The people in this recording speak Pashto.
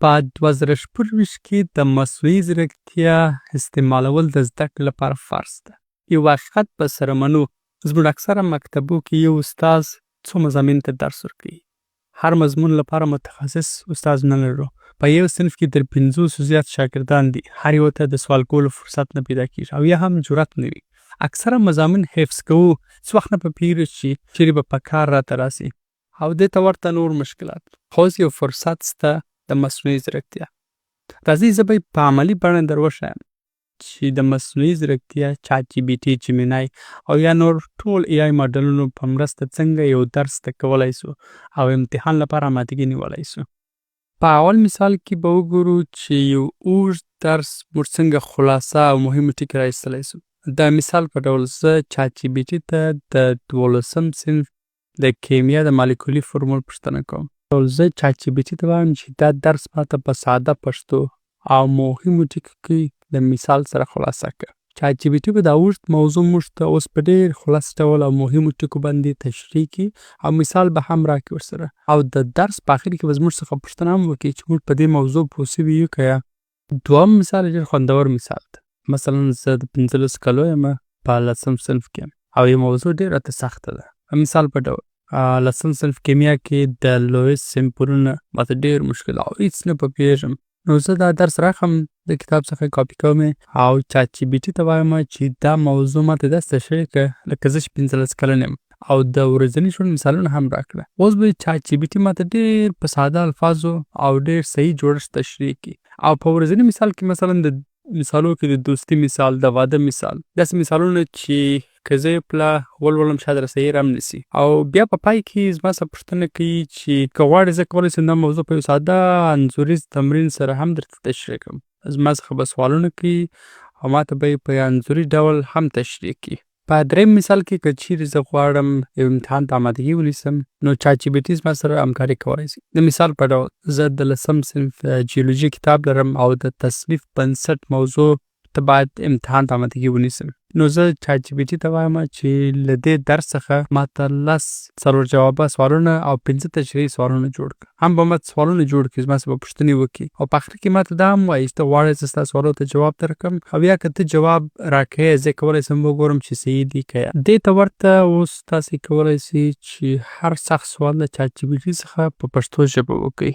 په 2026 کې د مصنوعي ځیرکتیا استعمالول د زده کړې لپاره فرض ده. یو حقیقت به سره منو، زموږ اکثره مکتبو کې یو استاد څو مضامین ته درس ورکوي. هر مضمون لپاره متخصص استاد نه لرو. په یو صنف کې تر 50 زیات شاګردان دي، هر یو ته د سوال کولو فرصت نه پیدا کیږي او یا هم جرأت نه وي. اکثره مضامین حفظ کوو، څه وخت نه په پوهیږو چې چیرې به په کار راته راسي او دې ته ورته نور مشکلات. خو اوس یو فرصت سته د مصنوعي ځیرکتیا. راځئ زه به یې په عملي بڼه در وښایم چې د مصنوعي ځیرکتیا، چات جي بي ټي، جیمینای او یا نور ټول ای آی ماډلونو په مرسته څنګه یو درس زده کولای سو او امتحان لپاره آمادګي نیولای سو. په اول مثال کې به وګورو چې یو اوږد درس موږ څنګه خلاصه او مهمو ټکي را ایستلی سو. د مثال په ډول زه چات جي بي ټي ته د 12 صنف د کیمیا د مالیکولي فورمول پوښتنه کوم. زه چات جي بي ټي ته وایم چې دا درس ماته په ساده پښتو او مهمو ټکو کې د مثال سره خلاصه کړه. چات جي بي ټي به دا اوږد موضوع موږ ته اوس په ډېر خلاص ډول او مهمو ټکو باندې تشریح کړي او مثال به هم راکړي ورسره، او د درس په اخر کې به زموږ څخه پوښتنه هم وکړي چې موږ په دې موضوع پوه شوي یو که یا. دوهم مثال ډېر خوندور مثال دی. مثلا زه د 15 کلو یم، په لسم صنف کې یم او یو موضوع ډېره راته سخته ده. مثال په ډول لسم صنف کیمیا کې د لویس سمپلونه ماته ډېر مشکل او هېڅ نه په پوهېږم. نو زه دا درس راخم، د کتاب څخه کاپي کوم او چات جي بي ټي ته وایم چې دا موضوع ماته داسې تشریح کړه لکه زه چې 15 کلن یم او د ورځني ژوند مثالونه هم راکړه. اوس به چات جي بي ټي ماته ډېر په ساده الفاظو او ډېر صحیح جوړښت تشریح کړي، او په ورځني مثال کې مثلا د مثالو کې د دوستي مثال، د واده مثال، داسې مثالونه چې که زه یې پله ولولم شاید راسره هېر هم نه سي. او بیا په پای کې زما څخه پوښتنه کوي چې که غواړې زه کولی شم دا موضوع په یو ساده انځوریز تمرین سره هم درته تشریح کړم. زما څخه به سوالونه کوي او ماته به یې په انځوري ډول هم تشریح کړي. په دریم مثال کې که چیرې زه غواړم یو امتحان ته آمادګي ونیسم، نو چات جي بي ټي زما سره همکاري کولی شي. د مثال په ډول زه د لسم صنف جیولوژي کتاب لرم او د تصنیف بنسټ موضوع ته باید امتحان ته آمادګي ونیسم. نو زه چات جي بي ټي ته وایم چې له دې درس څخه ماته لس څلور جوابه سوالونه او 5 تشریحي سوالونه جوړ کړه. هم به ماته سوالونه جوړ کړي، زما څخه به پوښتنې وکړي او په اخر کې ماته دا هم وایي چې ته غواړې زه ستا سوالو ته جواب درکړم او یا که ته جواب راکوې زه کولی شم وګورم چې صحیح دي که یا. دې ته ورته اوس تاسې کولی شئ چې هر سخت سوال له چات جي بي ټي څخه په پښتو ژبه وکړئ.